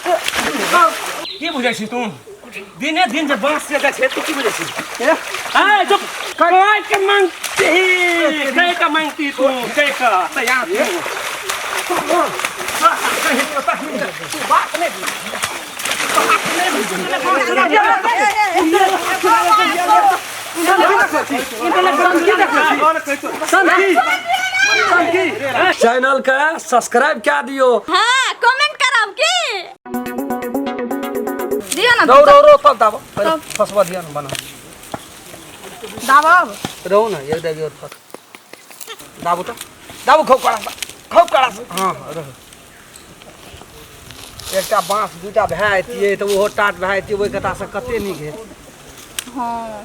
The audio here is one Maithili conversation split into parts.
की बुझै छी तू दिने दिन जे बाँस से छै तू की बुझै छी ए चुप कय के मांगती कय के मांगती तू कय के तैयार तू बात नहीं चैनल के सब्सक्राइब कए दियो। हाँ, कमेंट करब की दियो ना। रहो रहो रहो, तब दाबो पहिले फसवा दियो ना बना। दाबब। रहो ना एक दाबी और फस दाबो तो दाबो खूब कड़ा सा, खूब कड़ा सा। हाँ हाँ रहो। एकटा बाँस दूटा भए जैतियै तऽ ओहो टाट भए जैतियै, ओहि कता से कते नीक हेतै। हाँ,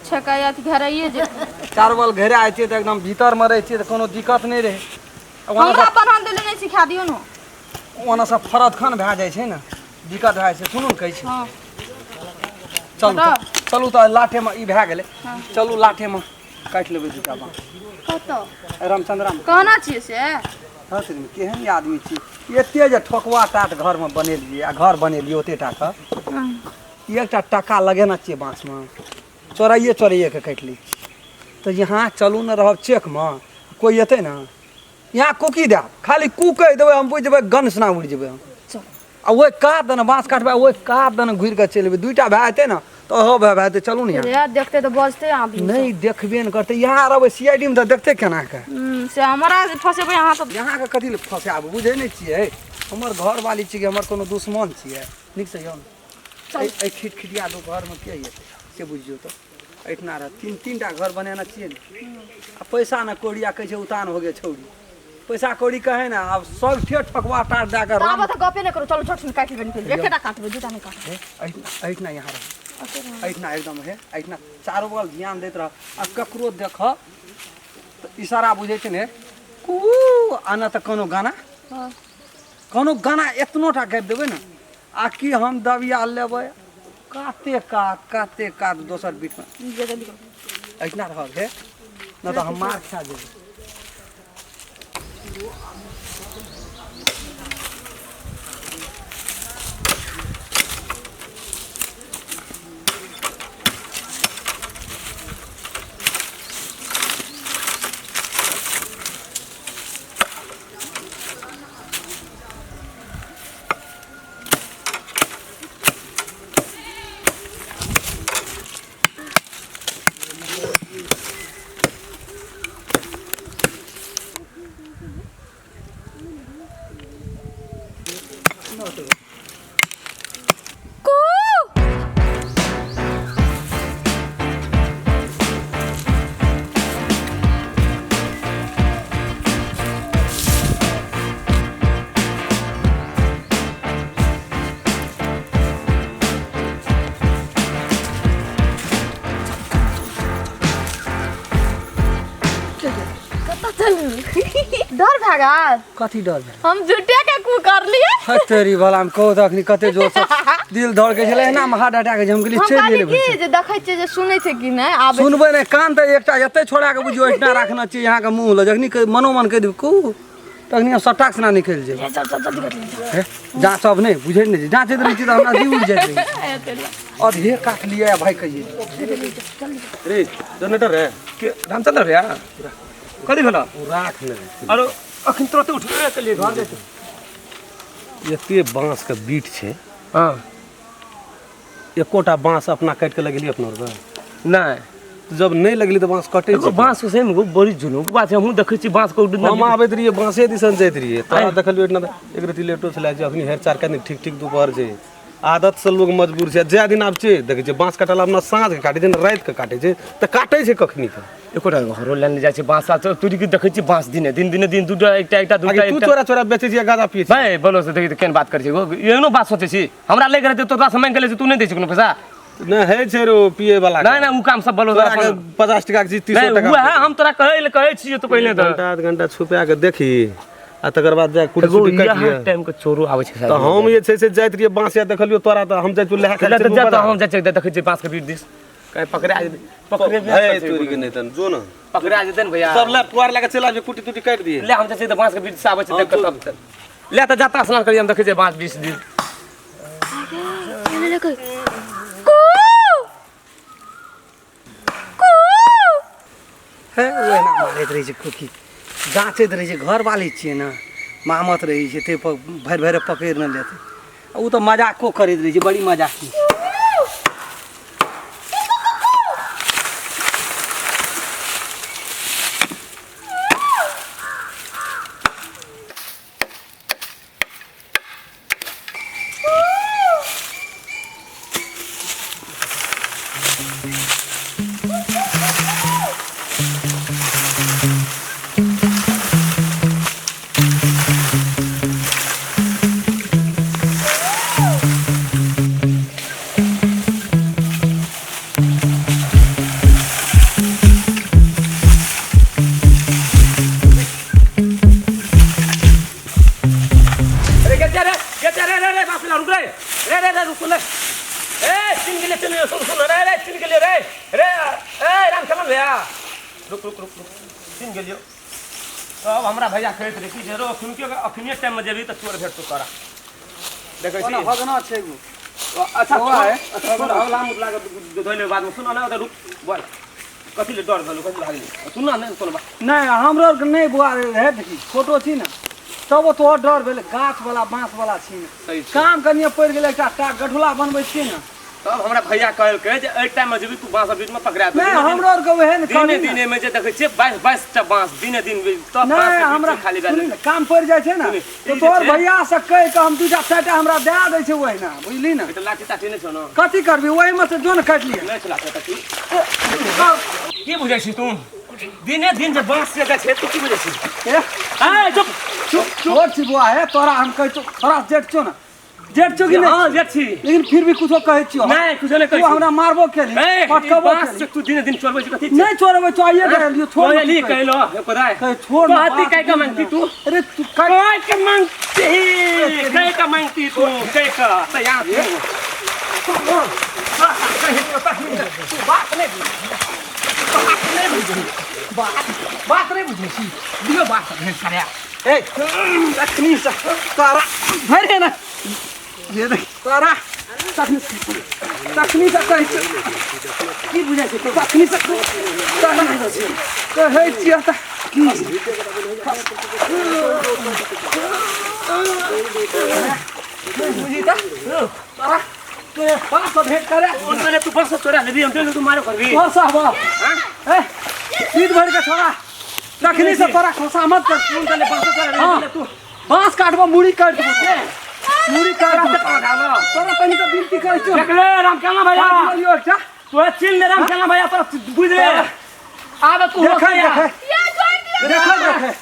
छकाया तऽ घेराइए जेतै। चारवल घेरा जैतियै तऽ एकदम भीतरमे रहितियै तऽ कोनो दिक्कत नहि रहै। हमरा अपन देले नहि सिखा दियौ ने। ओना सब फरद खन भए जाइ छै ने, दिक्कत भए जाइ छै। सुनू ने कहै छी। हाँ। चलू तऽ, चलू तऽ लाठेमे ई भए गेलै। चलू लाठेमे काटि लेबै दूटा बाँस। कतऽ? रामचंद्रामे। कहना छियै से? हँ, केहन आदमी छी, एते जे ठोकवा टाट घरमे बनेलियै आ घर बनेलियै ओते टाके एकटा टका लगेने छियै बाँसमे, चोराइए चोराइएके काटि लै छियै। तऽ यहाँ चलू ने रहब चेकमे, कोइ एतै ने यहाँ कुकी देब, खाली कू कहि देबै हम बुझि जेबै, गन सुना उड़ि जेबै हम। आ ओहि कात दने बाँस काटबै, ओहि कात दने घुरि कऽ चलि एबै। दुइटा भए जेतै ने तऽ ओहो भए जेतै। चलू ने यहाँ। रे, देखते तऽ बजते आदमी। नहि देखबे ने करतै। यहाँ रहबै सी I D मे तऽ देखतै केना कऽ। से हमरा जे फसेबै अहाँ तऽ। यहाँके कथी लए फसाबू, बुझै नहि छियै? हमर घरवाली छियै, हमर कोनो दुश्मन छियै? नीकसँ यौ ने एहि खिटखिटिया दू घरमे के एतै से बुझियौ तऽ। एहिठिना रह तीन तीन टा घर बनेने छियै ने, आ पैसा ने कौड़ी आ कहै छै उतान हो गेल छौड़ी, पैसा कौड़ी कहै ने। आब सब ठे ठकवा टाट दए कऽ ताबत तऽ गपे नहि करू, चलू झट से काटि लेबै निकलि। एकेटा काटबै, दूटा नहि काटबै। एहिठिना यहाँ रह, एहिठिना एकदम हे, एहिठिना चारू बगल ध्यान दैत रह आ ककरो देख तऽ इशारा बुझै छै ने कू आ नहि तऽ कोनो गाना, कोनो गाना एतनो टा गाबि देबै ने आ कि हम दबिया लेबै काते कात काते कात दोसर बीचमे एहिठिना रहब हे, नहि तऽ हम मार खा जेबै। कतऽ चलू? डर भए गेल? कथी डर भेल? हम झूठे के कू कर लिए। हट तेरी भला, हम कहू तऽ अखनी कते जोर से दिल धड़कै छलै, एना मे हार्ट अटैक हम गेली हम चलि कहली गेलै। की जे देखै छियै जे सुनै छै कि नहि आबै। सुनबै नहि, कान तऽ एकटा एते छोड़ा के बुझियौ एहिठिना राखने छी अहाँके मुँह लग, जखनी मनोमन कहि देबै कू तखनी हम सटाक सना निकलि जेबै। चल चल जल्दी कर ले। हे, जाँचब नहि, बुझै नहि छी, जाँचैत रहै छी तऽ हमरा जी उड़ि जाइत रहै। अधे काटलियै भाइ कहियै। रे जनरेटर रे के रामचंद्र भैया कथी भेल? ओ राख ने। अरे अखन तुरंत उठबे केलियै घर जाइ छी। एते बाँस के बीट छै। हाँ। एकोटा बाँस अपना काटि के लगेलियै अपना आरके? नहि। जब नहि लगेली तऽ बाँस कटै एगो छै। बाँस से में बड़ी जुनून के बात छै, हमहूँ देखै छी बाँस के हम आबैत रहियै बाँसे दिसन जाइत रहियै, तोरा देखलियै ओहिठिना तऽ एक रति लेटो छलै जे अखनी हेर चार कनि ठीक ठीक दुपहर छै। आदत से लोग मजबूर छै, जाए दिन आब छै देखै छियै बाँस कटल अपना साँझ के काटै छै ने राति के काटै छै तऽ काटै छै कखनी के। एकोटा घरो लाइन जाइ छै बाँस आ तोरी के देखै छी बाँस दिने दिन दिने दिन दूटा एकटा एकटा दूटा आगे तू एकटा। चोरा चोरा बेचै छी आ गाँजा पियै छी। भाइ बोलो से देखी तऽ केहन बात करै छै, एहनो बात सोचै छी। हमरा लैके रहतै तोरा से मांगि के लै छी, तू नहि दै छी कोनो पैसा। नहि होइ छै रो पियै वाला नहि नहि ओ काम सब बोलो तोरा के 50 टका के चीज 30 नहि टका। उएह हम तोरा कहै लए कहै छियै तऽ पहिले तऽ घंटा आध घंटा छुपा के देखी आ तकर बाद जा कुटी एगो सुटी काटि इएह लिअ। टाइम के चोरो आबै छै तऽ हम जे छै से जाइत रहियै बाँस या देखलियौ तोरा तऽ हम जाइ छियौ लए ले तऽ जा तऽ हम जाइ छियै देखै छियै बाँस के बीच दिस कहीं पकड़ा जेतै, पकड़े हे तोरी के नहि तन जो ने पकड़ा जेतै ने भैया। सब ले पुआर लए के चलि आबियै कुटी तुटी काटि दियै। ले हम जाइ छियै तऽ बाँस के बीच से आबै छै देख कऽ तब ले तऽ जाता स्नान करियै, हम देखै छियै बाँस 20 दिन। ये ले कू कू हे ओहिना मारैत रहै छै कुकी जाँचैत रहै छै घरवाली छियै ने मामत रहै छै ताहि पर भरि भरि पकड़ि नहि लेतै ओ तऽ मजाको करैत रहै छै बड़ी मजाकी। अरे गेटे रे गेटे रे रे रे बाप रे रुक रे रे रे रे रुक ले ए चिन गेले चिन सुन सुन रे रे चिन गेले रे रे ए राम चलन भैया रुक रुक रुक रुक चिन गेलियो। तब हमरा भैया कहैत रहे कि जे रो अखुनके अखनिए टाइम में जेबही तऽ चोर भेटतो तोरा। देखै छी ओना भगना छै एगो। अच्छा बौआ है। अच्छा छोड़ हवला मुतला के धोइ लेबै बाद में। सुन ना रुक बोल कथी ले डर भेलो कथी लागली सुन ना नहीं कोनो बात नहि हमरो आरके नहि बौआ रहे देखी छोटो छी ने तब तोहर डर भेलै गाछ वाला बाँस वाला छी ने सही छै। काम कनिए पड़ि गेलै एकटा टाक गठुला बनबै छियै ने। तब हमरा भैया कहलकै जे एहि टाइम में जेबही तू बाँस बीच में पकड़ा नहि हमरो आरके ओहे ने दिने कहली ने। दिने में जे देखै छियै 22 22 टा बाँस दिने दिन तब बाँस नहि के बीच हमरा में खाली भए सुनी जाइ ने, काम पड़ि जाइ छै ने सुनी, तऽ ई जे तोहर छै- भैया से कहि कऽ हम दूटा चारिटा हमरा दए दै छै ओहिना बुझली ने। तऽ लाठी ताठी नहि छौ ने? कथी करबी ओहिमे से जो ने काटि लिअ। नहि छौ लाठी ताठी। की बुझै छी तू दिने दिन जे बाँस से जाइ छै तू की बुझै छी? ए ए चुप चुप छोट छी बौआ हे तोरा हम कहै छौ तोरा जेठ छौ ने जेठ छौ कि नहि? हाँ जेठ छी। लेकिन फिर भी कुछो कहै छियौ। नहि कुछो नहि कहै तू हमरा मारबो केली ए, ई पटकबो बाँस केली। से तू दिने दिन चोरबै छी कथी? नहि चोरबै छौ आइए कहलियौ छोड़ छोड़ ली कहलो कोदाय कहे छोड़ ना, कहती बात कह के बुझ मांगती ना। तू। अरे तू कह कह के मांगती कह के मांगती तू कह के तैयार तू बात नहीं बुझै बात नहीं बुझै छी दियौ बात भेट करे ए तखनी से तारा भरे ना ये देख तारा तखनी तखनी से कहै छी की बुझै छी तू तखनी से तारा कहै छियै त की बुझी त तारा तू बाप से भेंट करे उनके तू बस चोरा लेबी उनके तू मारो करबी तोहर साहब ए सीध भर के छोड़ा तखनी से तोरा खोसा मत कर। उनके बस चोरा हाँ। लेबी तू बांस काटबो मुड़ी काट देबो मुड़ी काट देबो तोरा तनी के विनती करै छियौ। देख ले राम केना भैया काट लियौ एकटा। तोरा चिल ले राम केना भैया तोरा बुझ ले आबे तू देखै होशियार। देखै ये जोड़ दिया देखै देखै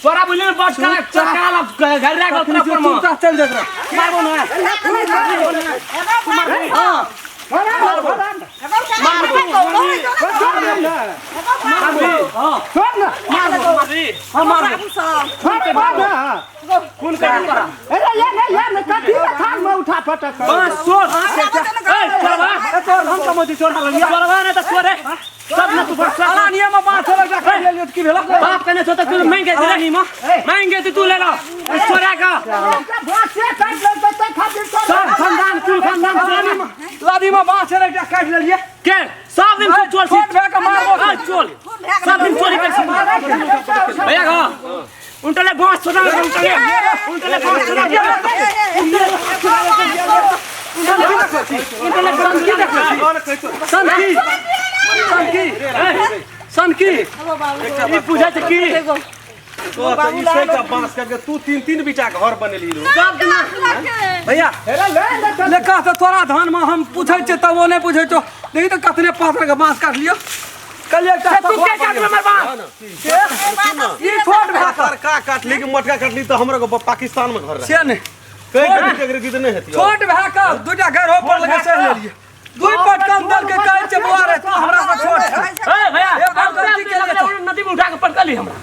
तोरा बुझले बस का चकाल घर राख तखनी तोरा से पर चुपचाप चल जात रह। मारबो ना हां हां मारबी हां मारबो खून कर तोरा बांस चोर ए चोरबा ए तोर हम कमौती चोरा लगिया चोरबा नहीं तो चोरे सब ना तू बस अलानिया में बांस लगा काट लेलियौ त की भेला? बाप कने छो त तू मांगे दे रही मां मांगे ते तू ले लो चोरा का सब खानदान कुल खानदान चोरी लादी में बांस लगा काट लेलियै के सब दिन चोर छी छोट भए के मारबो। हां चोर सब दिन चोरी कर छी भैया का उनटले बांस छोड़ा उनटले उनटले बांस छोड़ा उनटले सनकी देखै छी सनकी सनकी सनकी ई पूछै छै की तो ई से का बांस करके तू तीन तीन बीटा घर बनेली रो सब दिना भैया ले कह तऽ तोरा धान में हम पूछै छियै तब ओ नहि पूछै छौ। देखी तऽ कतने पातर के बांस काटलियौ कहलियै एकटा तू के काट हमर बांस? ई छोट भए के तरका काटली कि मोटका काटली तऽ हमरो के पाकिस्तान में घर रहे से नहि कई कभी के गीत नहीं हेती। छोट भए के दूटा घर पर लगे चढ़ लेलियै दुई पटकन दल के कहै छै बौआ रे तू हमरा से छोट छै। ए भैया एक बार गलती केलियै तऽ। नदी में उठा के पटकली हमरा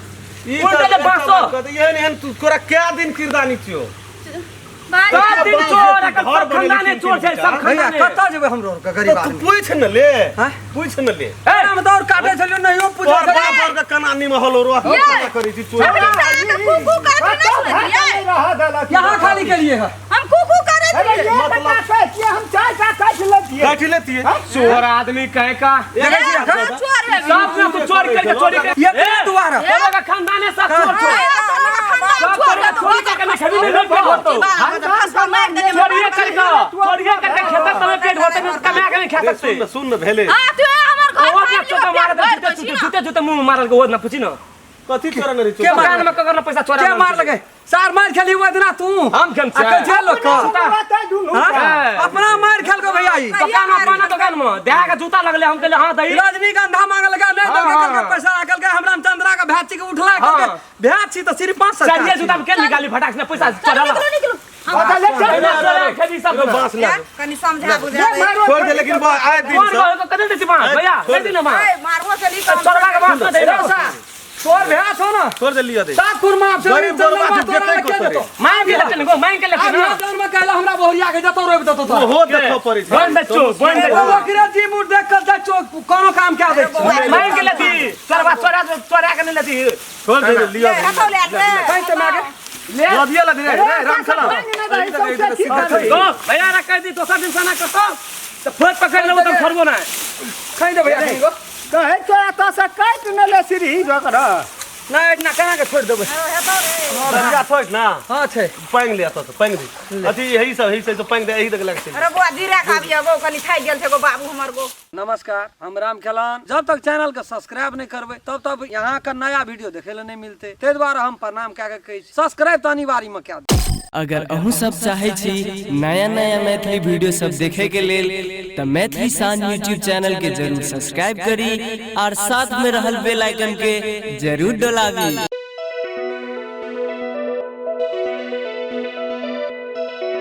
ई उल्टे बांसो। एहन एहन तू तोरा क्या दिन किरदानी छियो? सब दिन चोर एकर घर सब खानदाने बनेली चोर छै सब भैया खानदाने। कतऽ जेबै हमरो आरके गरीब तो तू आदमी? पूछ न ले हाँ? पूछ न ले। ए हम दौड़ काटे छलियै नहियो पूछै तोर छलियै। बाप और के कना नी महल रो हम कना करै छी चोर। हम यहाँ खाली केलियै है। कुकू करैत रहियै। मतलब लेतियै। काटि लेतियै। चोर आदमी कहे का। देखै छी एखन? चोर है। सब ना तू चोरी करके चोरी कर। एकरे दुआरे। तोरा का खानदाने सब चोर छो। सब तोरा चोरी करके ना खेबी नहीं पेट भरतो। चोरिए करके, चोरिए करके खेता तबे पेट भरते, नहीं कमा के नहीं खा सकते। सुन न, सुन न भेले। ओ ना चोटा मारत जूते जूते जूते जूते मुंह में मारल के ओ ना पूछी ना। कथी चोरा नहीं के मार दुकान में ककर ना पैसा चोरा के मार लगे? सार मार खेली हुआ दिना तू। हम खेल आ कहै छै लोक के। बात है दुनू। हाँ? अपना मार खेल के भैया ई। दुकान में पाना दुकान में देहा के जूता लगले, हम कहले हां दही। रजनीगंधा मांगल का नहीं देलकै, हाँ। कहलकै पैसा राखल के हमरा चंद्रा के भाची के उठला, कहलकै हाँ। भाची त सिर्फ 500 चलिए जूता में के निकाली फटाक से पैसा चढ़ाला। अच्छा, ले चल। चोरा खेबी सब। बांस ला। कनी समझा बुझा दे। छोड़ दे लेकिन बा आए दिन कौन से। कहो कदल दे बांस भैया दे दी ना मां। मारबो चली। चोरवा के बांस ना दे दे। तोर भैंस हो ना। छोड़ दे लिया दे। सात खुर माफ से गरीब चंद्रमा गोरबा तोरा जेतै के कतौ देतौ। मांग के लेते गो, मांग के लेते आब ना। यहाँ जौन में कहला हमरा बहुरिया के जतौ रोपि देतौ तोरा। ओहो देखऽ पड़ै छै। बन दे चो, बन दे। ओकरे जी मुड़ देख के जाइ छौ, कोनो काम कए दै छै। मांग के लेती चोरवा चोरा चोरा के नहीं लेती। छोड़ दे लिया दे। कहि त मागे। ले लदिया लदी रे रे राम खेला। गो भैया रा कह दी दोसर दिन सना करतो त फोट पकड़ लेबो त खरबो ना। खाइ दे भैया खाइ गो। कहे तोरा तो से काटि न ले सीढ़ी जोकर। ना एतना केना के छोड़ि देबै? लदिया छोड़ ना। हां छै। पानि ले एतऽ से पानि दे। अथी यही सब यही सब पानि दे यही तक लग छै। अरे बुआ धीरे खाबियो गो, कनी थाकि गेल छै गो बाबू हमर गो। नमस्कार, हम राम खेलान। जब तक चैनल के सब्सक्राइब नहीं करबै तब तक यहाँ का नया वीडियो देखे ले नहीं मिलते, ताहि दुआरे हम प्रणाम कए के कहै छी सब्सक्राइब तऽ अनिवार्य में कए दियौ। अगर अहूँ सब चाहे छी नया नया मैथिली वीडियो सब देखे के लेल त मैथिली शान यूट्यूब चैनल के जरूर सब्सक्राइब करी और साथ में रहल बेल आइकन के जरूर डोलाबी।